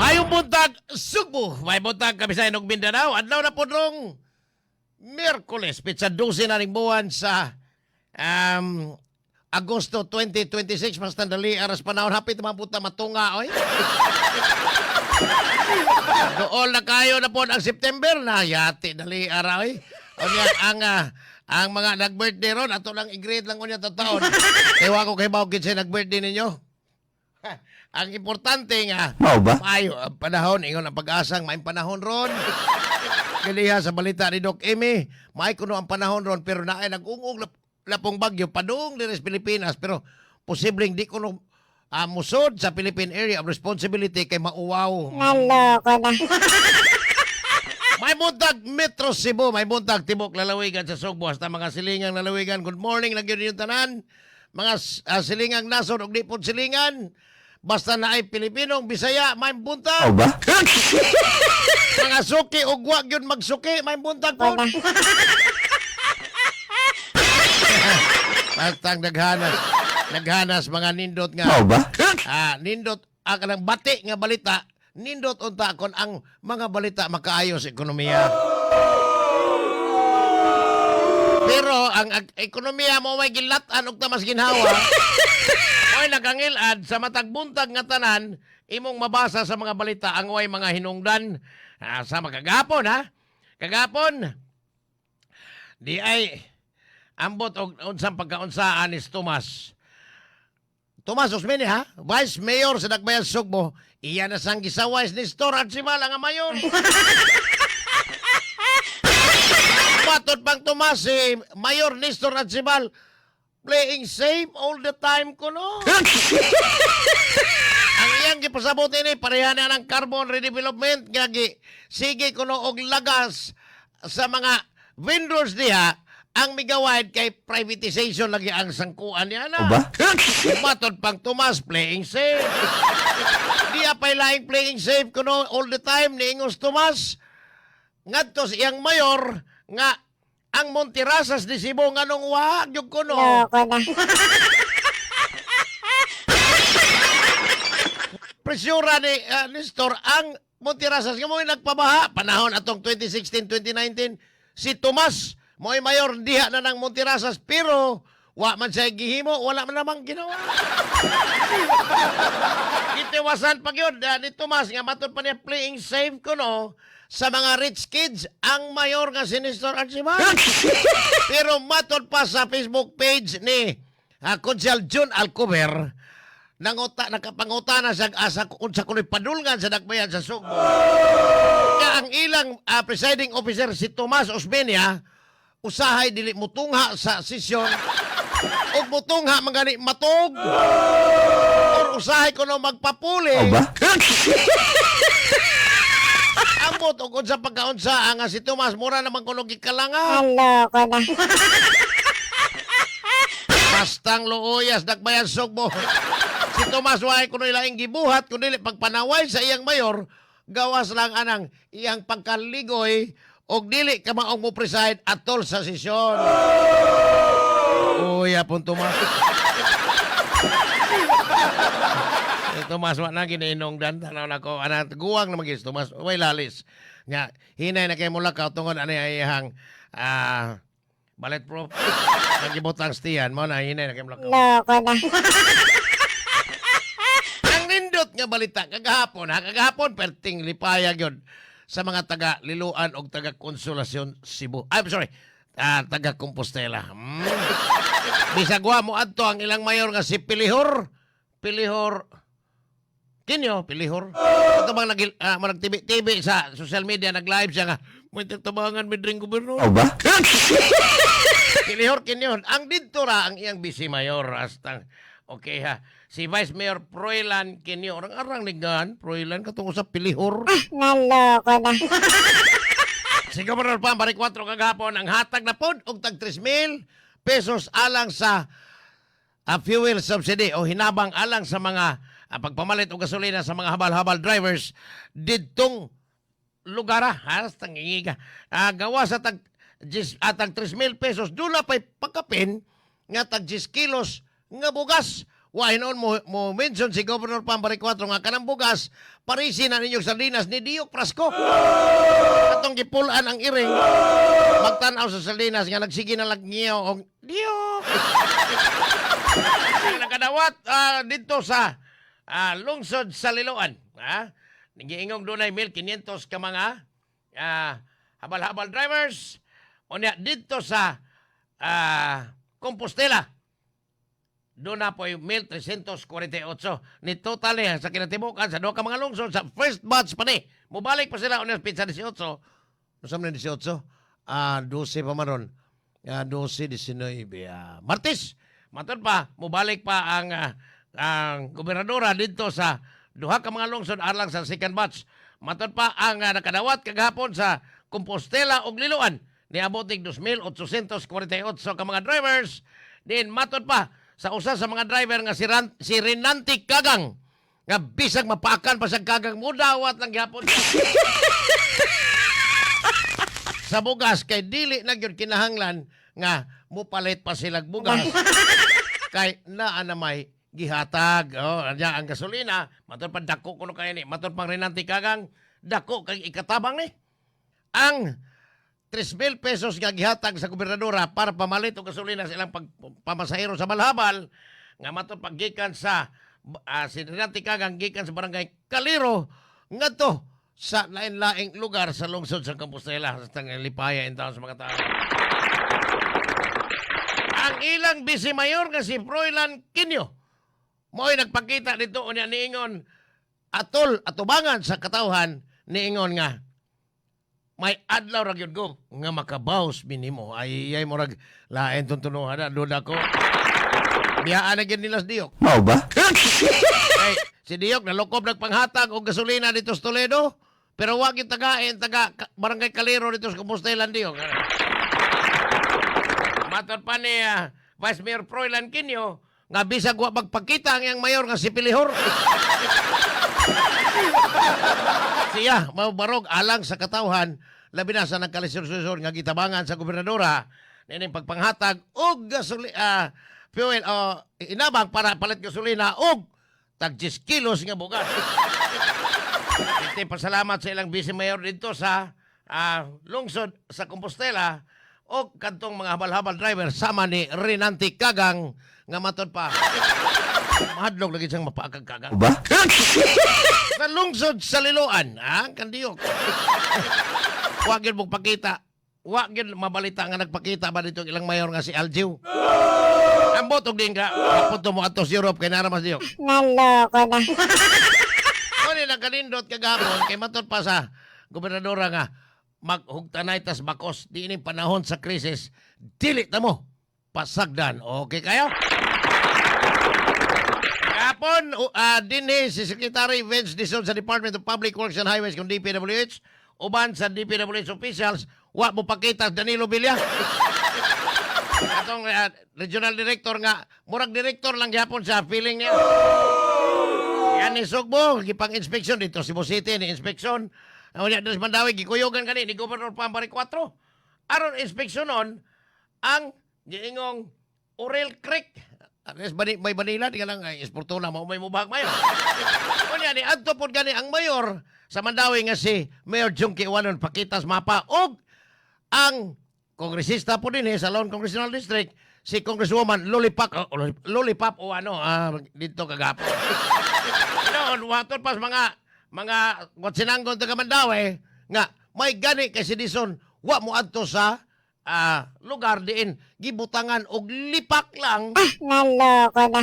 Mayong buntag, Sugbo. May buntag, Kabisayan ug Mindanao. Adlaw na po rong Miyerkules, petsa 12 na ning buwan sa Agosto 2026. Mas tandali, aras panahon. Hapit naman po ta matunga, oy. Dool na kayo na po ang September na. Yati, dali, ara, oy. Unya, ang mga nag-birthday ron, ato lang i-grade lang unya taon. Ewa ko kay Bao kinsa nag-birthday ninyo. Ang importante nga, Mao ba? maayo ang panahon, ingon ang pag-asang, maayong panahon ron. Kiliha sa balita ni Doc Amy, maay kuno ang panahon ron, pero naay nag-ungog lapong bagyo, padung diri sa Pilipinas, pero posibleng di kuno musod sa Philippine Area of Responsibility kay mauwaw. Naloko na. May buntag Metro Cebu, may buntag tibok lalawigan sa Sugbo, hasta mga silingang lalawigan. Good morning lang yun yung tanan. Mga silingang nasod ug di pod silingan. Basta na ay Pilipinong Bisaya, may buntag. Mao ba? Mga suki ug wa gyud magsuki, may buntag po. Basta ang naghanas, naghanas mga nindot nga. Mao ba? Nindot ang kanang bati nga balita, nindot unta kon ang mga balita makaayo sa ekonomiya. Pero ang ekonomiya mo may gilat-an og tamas ginhawa. Oy, nagangilad sa matag buntag nga tanan imong mabasa sa mga balita ang way mga hinungdan. Sa kagapon ha. Kagapon di ay ambot og unsang pagkaunsaan ni Tomas. Tomas Osmeña, ha? Vice Mayor sa Dakbayan Sugbo, iya na sang gisaway ni Nestor Archival ang mayor. Matod pang Tomas, si Mayor Nestor Archival, playing safe all the time ko, no? Ang iyang gipasabot ini, pareha na ng carbon redevelopment, nga sige kuno og lagas sa mga vendors diha, ang migawad kay privatization lagi ang sangkuan niya na. Mao ba? Matod pang Tomas, playing safe. Di apay laing playing safe kuno all the time ni Ingos Tomas. Ngadto sa iyang mayor nga ang Montirasas di Cebu nganong wa gyud kuno. Loko na. Presyura ni Nestor ang Montirasas nga mo'y nagpabaha panahon atong 2016-2019, si Tomas mo'y mayor diha na ng Montirasas pero wa man siya gihimo, wala man namang ginawa. Gitiwasan pa gyud ni Tomas nga matod pa niya playing safe kuno sa mga rich kids ang mayor nga si Nestor Archival. Pero matod pa sa Facebook page ni Konsehal Jun Alcover, nanguta nakapangutana sa asa unsa kuno'y padulngan sa Dakbayan sa Sugbo. Nga ang ilang presiding officer si Tomas Osmeña usahay dili mutungha sa sesyon ug mutungha man gani matog or usahay kuno magpapuli. Mao ba? Ambot og unsa pagkaunsa ang si Tomas mura naman kuno gikalanga. Naloko na. Bastang luuyas Dakbayan Sugbo. Si Tomas way kuno ilaing gibuhat kun dili pagpanaway sa iyang mayor, gawas lang anang iyang pagkaligoy og dili ka maong mo preside atol sa sesyon. Uy, apon Tomas. Si Tomas wa na giniinong dan tanaw nako ana guwang na magis Tomas way lalis. Nya hinay na kay mulakaw tungod ani ay iyang bulletproof. Nagibutang stiyan mo na hinay na kay mulakaw. Loko na. Ang nindot nga balita kagahapon ha, kagahapon perting lipaya gyud sa mga taga Liloan og taga Consolacion Cebu. I'm sorry, taga Compostela. Bisag wa mo adto ang ilang mayor nga si Pilihor. Pilihor Kinyo, Pilihor. Ito bang nag, nagtibi-tibi sa social media, nag-live siya nga, may tabangan mi dring gobernador. Mao ba? Pilihor Kinyon. Ang didto ra ang iyang vice mayor hasta okay ha. Si Vice Mayor Proilan Kinyo. Arang arang ligan, Proilan katong sa Pilihor. Naloko na. Si Governor Pam Baricuatro kagahapon ang hatag na pod og tag 3,000 pesos alang sa fuel subsidy o hinabang alang sa mga pagpamalit og gasolina sa mga habal-habal drivers didtong lugar ha, tangingiga. Gawa sa tag tag 3,000 pesos dula pay pagkapin nga tag 10 kilos nga bugas. Wa hinuon mo mention si Governor Pam Baricuatro nga kanang bugas parisi na ninyong sardinas ni Diok Prasco. Atong gipulan ang iring magtan-aw sa sardinas nga nagsige na lagniyaw og Diok. Ang nakadawat dito sa lungsod sa Liloan. Ha? Giingong dunay 1,500 ka mga habal-habal drivers. Unya dito sa Compostela, doon na po yung 1,348 ni total eh, sa kinatibukan sa duha ka mga lungsod sa first batch pa ni. Mubalik pa sila unya pitsa 18. Unsa man 18? 12 pa man ron. 12, 19. Martes. Matod pa, mubalik pa ang gobernadora dito sa duha ka mga lungsod alang sa second batch. Matod pa ang nakadawat kagahapon sa Compostela ug Liloan niabot tig 2,848 ka mga drivers. Din matod pa sa usa sa mga driver nga si Renante Kagang nga bisag mapakan pa sa Kagang, mudawat lang gihapon sa bugas kay dili na gyud kinahanglan nga mupalit pa silag bugas kay naa na may gihatag. Oh, anya ang gasolina, matod pa dako kuno kay ni, matod pang Renante Kagang, dako kay ikatabang ni ang 3,000 pesos nga gihatag sa gobernadora para pamalit og gasolina sa ilang pagpamasahero sa Balhabal nga matod paggikan sa si Renante Kagang gikan sa barangay Kaliro ngadto sa lain-laing lugar sa lungsod sa Compostela sa lipaya in taon sa mga tao. Ang ilang vice mayor nga si Froilan Quinio mo'y nagpakita dito unya niingon atol atubangan sa katawhan, niingon nga may adlaw ra gyud ko nga makabaws minimo. Ay ay, murag lain tuntunuhan na duda ko. Biyaan na gyud nila sa Diok. Mao ba? Ay, si Diok nalokob nagpanghatag og gasolina dito sa Toledo, pero wa gyud tagain taga Barangay Kaliro dito sa Compostela ang Diok. Matod pa ni Vice Mayor Froilan Quinio nga bisag wa magpakita ang iyang mayor nga si Pilihor. Siya mabarog alang sa katawhan, labi na sa nagkalisod-lisod nga gitabangan sa gobernadora nining pagpanghatag og fuel o inabang para palit gasolina og tag 10 kilos nga bugas. Iti pasalamat sa ilang vice mayor dito sa lungsod sa Compostela o kadtong mga habal-habal driver sama ni Renante Kagang nga matod pa mahadlok lagi siyang mapaakag Kagang. Mao ba? Sa lungsod sa Liloan, kandiyok. Wa gyud mo pakita. Wa gyud mabalita nga nagpakita ba dito ang ilang mayor nga si Aljiw. Ambot og din ka, kapunto mo ato sa Europe kay nara mas diyok. Naloko na. Ano nagkanindot kagahapon kay matod pa sa gobernadora nga maghugtanay tas bakos di ining panahon sa krisis, dili ta mo pasagdan. Okay kayo? Kahapon, dinhi si Secretary Vince Dizon sa Department of Public Works and Highways kung DPWH, uban sa DPWH officials, wa mo pakita Danilo Villa. Atong regional director nga, murag director lang gyapon sa feeling niya. Yan ni Sugbo, gipang inspection dito Cebu City ni inspection. Unya diri sa Mandaue gikuyogan kani ni Governor Pam Baricuatro. Aron inspeksyonon ang giingong Orel Creek. Ares bani may Manila di ka lang ay esportuna mo may mubag mayo. Unya ni adto pod gani ang mayor sa Mandaue nga si Mayor Junkie Wanon pakitas mapa og ang kongresista po din sa Lone Congressional District si Congresswoman Lollipop, oh, Lollipop o ano dito kagapon. Noon, watol pas mga watsinanggon taga Mandaue nga may gani kay si Dizon wa mo adto sa lugar diin gibutangan og lipak lang Naloko na.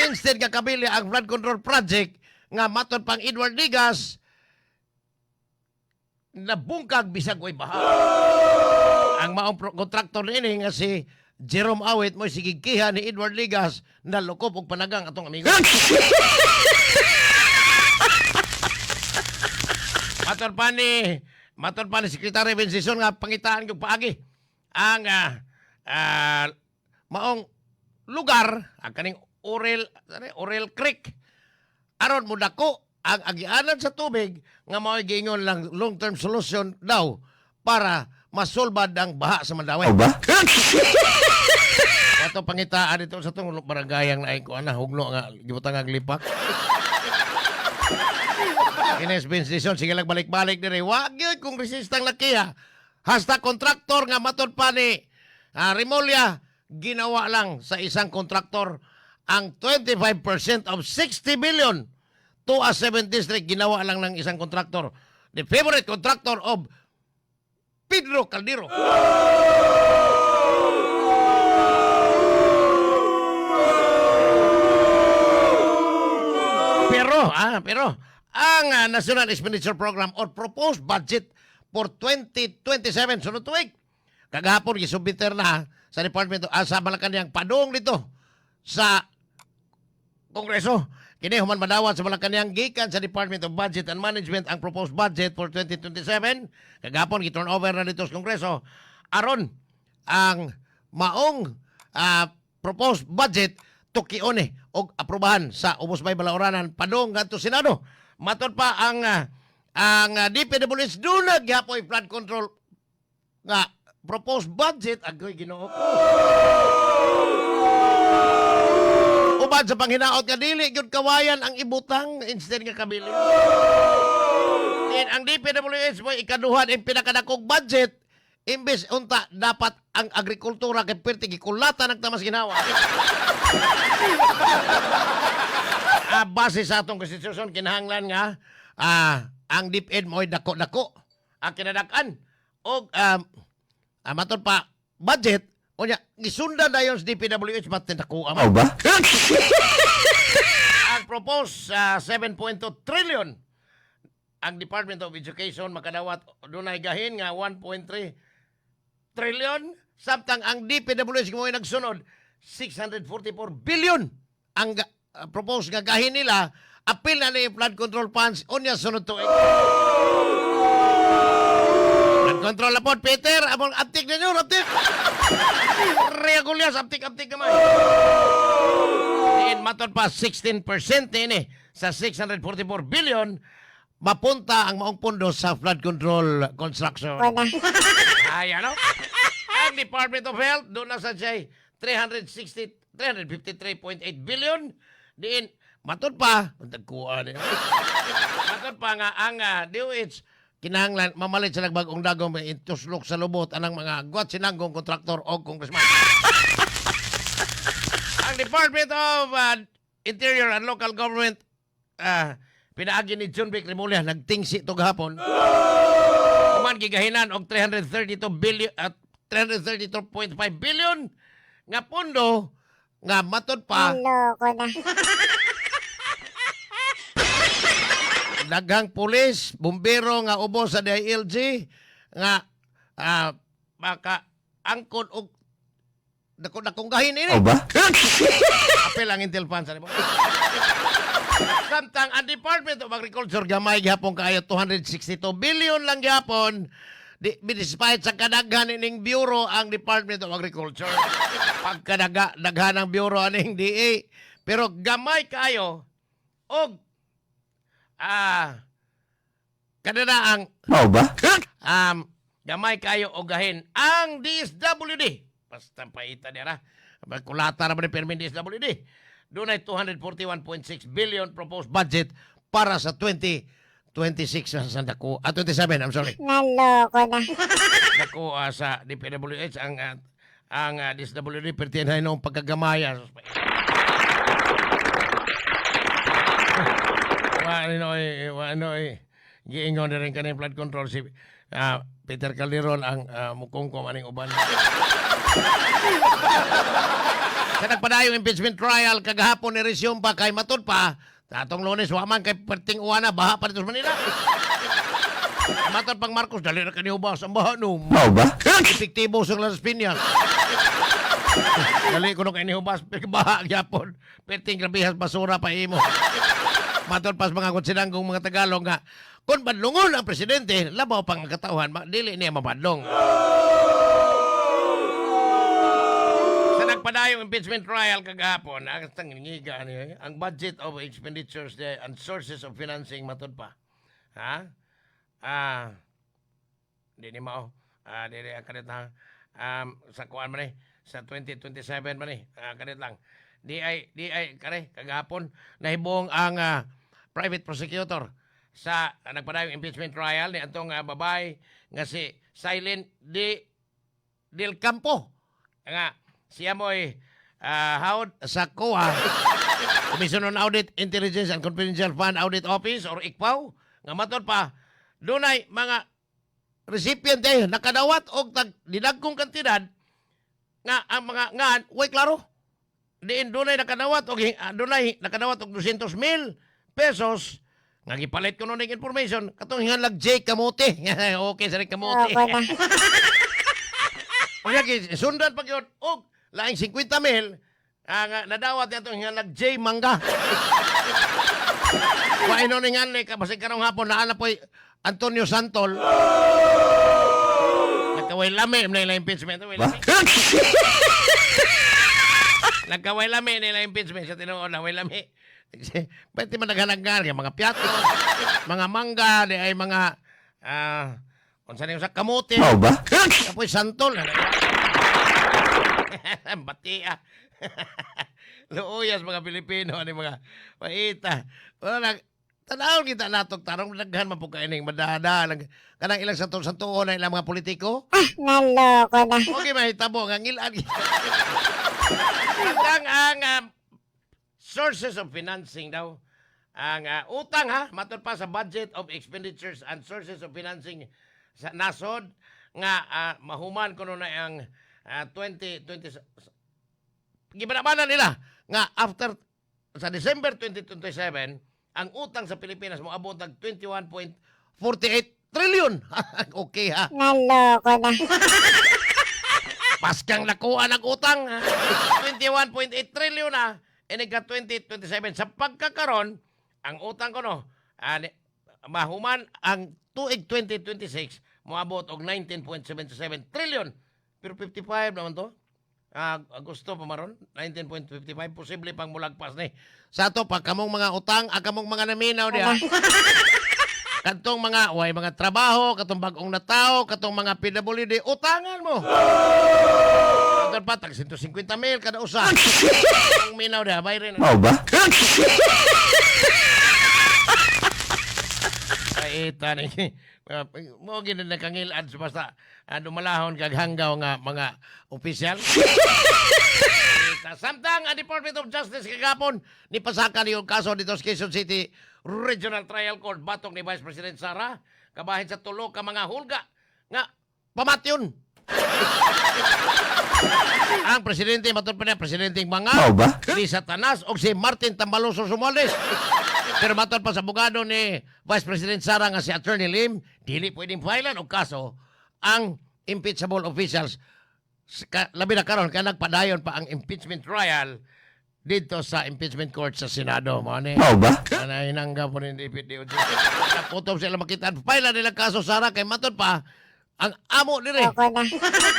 instead nga kabili ang flood control project nga matod pang Edward Ligas nabungkag bisag way baha. Ang maong kontraktor niini nga si Jerome Awit mo sigigkiha ni Edward Ligas na lukob og panagang atong amigo. Matod pa ni Secretary Vincenzon nga pangitaan kog paagi ang maong lugar ang kaning Orel ano, Orel Creek aron mo dako ang agianan sa tubig nga mao'y giingon lang long-term solution daw para masulbad ang baha sa Mandaue. Mao ba? Ato pangitaan dito sa tong barangayang naay ko ana hugno nga gibutang ang lipak. Ines Vince Dizon, sige lang balik-balik dire. Wa gyud kung resistang laki ha. #kontraktor nga matod pa ni Remulla, ginawa lang sa isang kontraktor ang 25% of 60 billion to a 7 district, ginawa lang ng isang kontraktor. The favorite contractor of Pedro Caldero. Pero ang National Expenditure Program or proposed budget for 2027, sunod tuig. Kagahapon gisubmiter na sa Department sa Malacanang padung dito sa Kongreso. Kini human madawat sa Malacanang gikan sa Department of Budget and Management ang proposed budget for 2027. Kagahapon gi-turn over na dito sa Kongreso. Aron ang maong proposed budget tukion eh og aprobahan sa ubos may balaoranan padung ngadto Senado. Matod pa ang DPWH, duna gyapoy flood control nga proposed budget. Agoy, Ginoo ko. Uban sa panghinaot nga dili gyud kawayan ang ibutang instead nga kabili. Then ang DPWH mo ikaduhan ang pinakadakong budget imbes unta dapat ang agrikultura kay perti gikulata nagtamas ginawa. Base sa atong konstitusyon, kinahanglan nga ang DepEd mo'y dako-dako ang kinadak-an og matod pa budget unya gisundan dayon sa DPWH matin dako Mao ba? Ang propose 7.2 trillion, ang Department of Education makadawat dunay gahin nga 1.3 trillion, samtang ang DPWH mo nagsunod 644 billion ang propose nga gahin nila. Apil na ni flood control funds unya sunod tuig. Flood control na po, Peter, among aptik ninyo, aptik. Reagulyas, aptik, aptik kamay. Diin matod pa 16% ini sa 644 billion mapunta ang maong pondo sa flood control construction. Ko na. Ay, ano? Ang Department of Health, doon na sa siya 360, 353.8 billion. Diin, matod pa, nagkuha niya. Matod pa nga ang DOH, kinahanglan mamalit sa nagbagong dagong may ituslok sa lubot anang mga guwat sinanggong kontraktor o congressman. Ang Department of Interior and Local Government, pinaagi ni Jonvic Remulla, nagtingsi to gahapon. Kuman gigahinan og 332 billion at 332.5 billion nga pondo nga matod pa Naloko na. Daghang pulis, bumbero nga ubos sa DILG nga maka angkon og dako-dakong gahin ini. Mao ba? Apil ang Intel Funds. Ano mo? Samtang ang Department of Agriculture gamay gyapon kaayo, 262 billion lang gyapon. Di, despite sa kadaghan ining bureau ang Department of Agriculture. Pagkadaga daghan ang bureau aning DA. Pero gamay kaayo og kanina ang Mao ba? Gamay kayo og gahin ang DSWD. Basta paita nila. Kulata naman ni Permin DSWD. Doon ay 241.6 billion proposed budget para sa 2026 sa Sandako. 27, I'm sorry. Naloko na. Dako sa DPWH ang DSWD pertinay noong pagkagamaya. Wa ano eh, wa ano eh. Giingon na rin kaning flood control si Peter Calderon ang mukungkom aning uban. Sa nagpadayong impeachment trial kagahapon ni resume pa kay matud pa atong Lunes wa man kay perting uwana, baha pa dito sa Manila. Matod pang Marcos, dali na kaniyo ba ang baha no. Mao ba? Epektibo sa Las Piñas. Dali ko nung inihubas, baha gyapon. Perting grabihas basura pa imo. Matod pas mga kutsinanggong mga Tagalog nga, kung badlungon ang presidente, labaw pang ang katawhan, dili niya mabadlong. Sa nagpadayong impeachment trial kagahapon, ang tangingiga niya, ang budget of expenditures and sources of financing matod pa. Ha? Di ni mao. Di ang kanita sa kuan man eh. Sa 2027 man ni. Kanit lang. Di ay kare kagahapon nahibong ang private prosecutor sa nagpadayong impeachment trial ni atong babae nga si Silent D. Del Campo. Nga siya mo'y hawod sa COA, Commission on Audit, Intelligence and Confidential Fund Audit Office or ICFAO, nga matod pa dunay mga recipient eh nakadawat og tag dinagkong kantidad nga ang mga ngan way klaro diin dunay nakadawat og dunay nakadawat og 200 mil pesos nga gipalit ko ning information katong hinganlag J Kamote. Okay sa rin kamote. Loko na. Unya kay sundan pa gyud og laing 50 mil ang nadawat niya itong hinganlag J Mangga. Waino ni nganli ka basig karong hapon naa na po'y Antonio Santol. Nagkaway lami na ila impeachment. Way lami. Nagkaway lami nila impeachment sa tinuod na way lami. Pwede man naghalanggar yung mga piyato, mga mangga, di ay mga unsa ni sa kamote. Mao ba? Apoy santol. Bati ah. Luuyas mga Pilipino ani mga paita. Wala tanawon kita natog tarong daghan man pud kaining madada kanang ilang santol santuon na ilang mga politiko. Ah, naloko na. Okay mahitabo nga ngilan. Ang sources of financing daw ang utang ha, matod pa sa budget of expenditures and sources of financing sa nasod nga mahuman kuno na ang 2020, gibanabanan nila nga after sa December 2027 ang utang sa Pilipinas moabot og 21.48 trillion. Okay ha. Naloko na. Paskang nakuha ng utang. Ha? 21.8 trillion na. Inig ka 2027. Sa pagkakaron, ang utang ko no, mahuman ang tuig 2026, moabot og 19.77 trillion. Pero 55 naman to. Agosto pa maron, 19.55, posible pang mulagpas ni. Sa ato pa kamong mga utang, ang kamong mga naminaw diha. Katong mga way mga trabaho, katong bag-ong natao, katong mga PWD, utangan mo. Katong pa tag 150 mil kada usa. Ang minaw diha, bayrin. Mao ba? Ay, tani. Mo gid na kangilad sa basta dumalahon kag hanggaw nga mga opisyal. Ita. Samtang ang Department of Justice kagapon ni pasaka yung kaso dito sa Quezon City Regional Trial Court batok ni Vice President Sara kabahin sa tulo ka mga hulga nga pamatyon. Ang presidente matod pa niya presidente mga Mao ba? ni Satanas o si Martin Tambaloso Sumales. Pero matod pa sa abogado ni Vice President Sara nga si Attorney Lim, dili pwedeng filean og kaso ang impeachable officials. Labi na karon kay nagpadayon pa ang impeachment trial dito sa impeachment court sa Senado. Mo ni. Mao ba? Ana hinangga po ni DPDOJ. Naputob sila makita. File nila kaso Sara kay matod pa ang amo dire. Loko na.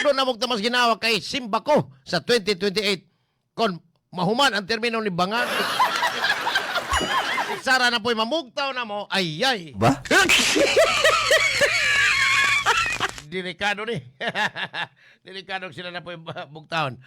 Doon na mas ginawa kay Simbako sa 2028 kon mahuman ang termino ni Bangan. Sara na po'y mamugtaw na mo, ay ay, Ba? Delikado ni. Delikado sila na po'y bugtaon.